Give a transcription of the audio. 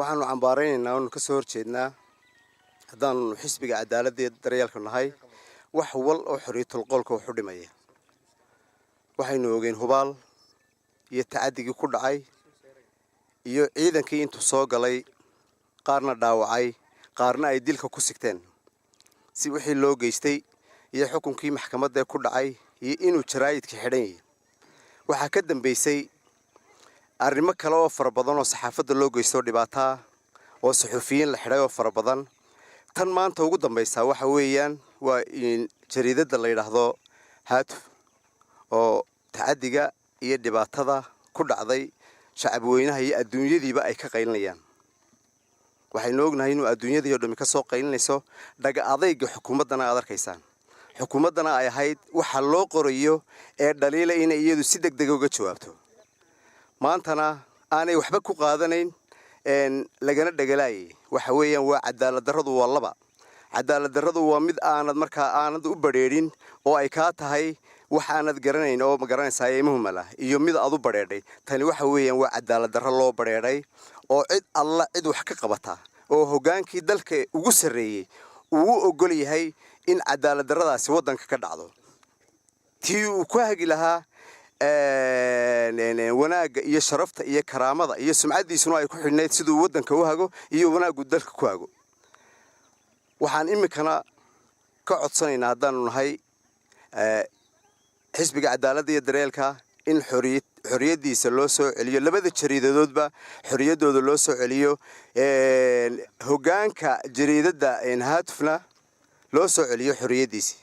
Waxaanu cambaaraynaynaa oonu ka soo horjeednaa, haddaanu Xisbiga Cadaaladda iyo Daryeelka nahay, wax wal oo xorriyatul qowlka wax u dhimaya. Waxaynu ogeen Hubaal iyo tacadigii ku dhacay iyo ciidankii intuu soo galay, qaarna dhaawacay, qaarna ay dilka ku sigteen, si wixii loo geystay iyo xukunkii maxkamadda ku dhacay iyo inuu jaraa'idka xidhan yahay. Waxaa ka dambaysay arrimo kale oo fara badan oo saxaafadda loo geysto, dhibaataa oo suxuufiyiin la xidhay oo fara badan. Tan maanta ugu dambaysaa waxa weeyaan waa jariidadda la yidhaahdo Haatuf oo tacadiga iyo dhibaatada ku dhacday shacabweynaha iyo adduunyadiiba ay ka qaylinayaan. Waxaynu ognahay inuu adduunyadii o dhami ka soo qaylinayso dhaga adayga xukuumaddana. Aad arkaysaan xukuumaddana ay ahayd waxa loo qorayo ee dhaliila inay iyadu si deg dega uga jawaabto, maantana aanay waxba ku qaadanayn, lagana dhagalaayay. Waxa weeyaan waa cadaalad darradu waa laba. Cadaalad darradu waa mid aanad markaa aanad u badheedhin oo ay kaa tahay wax aanad garanayn oo ma garanaysaa muhmala, iyo mid aad u badheedhay. Tani waxa weeyaan waa cadaalad darro loo badheedhay oo cid alla cid wax ka qabata oo hoggaankii dalka ugu sarreeyey uu u ogol yahay in cadaalad darradaasi waddanka ka dhacdo. Tii uu ku hagi lahaa wanaagga iyo sharafta iyo karaamada iyo sumcaddiisuna ay ku xidhnayd siduu waddanka u hago iyo wanaaggu dalka ku hago. Waxaan iminkana ka codsanaynaa, haddaanu nahay Xisbiga Cadaaladda iyo Daryeelka, in xorriyaddiisa loo soo celiyo, labada jariidadoodba xorriyaddooda loo soo celiyo, hoggaanka jariidadda Haatufna loo soo celiyo xorriyaddiisii.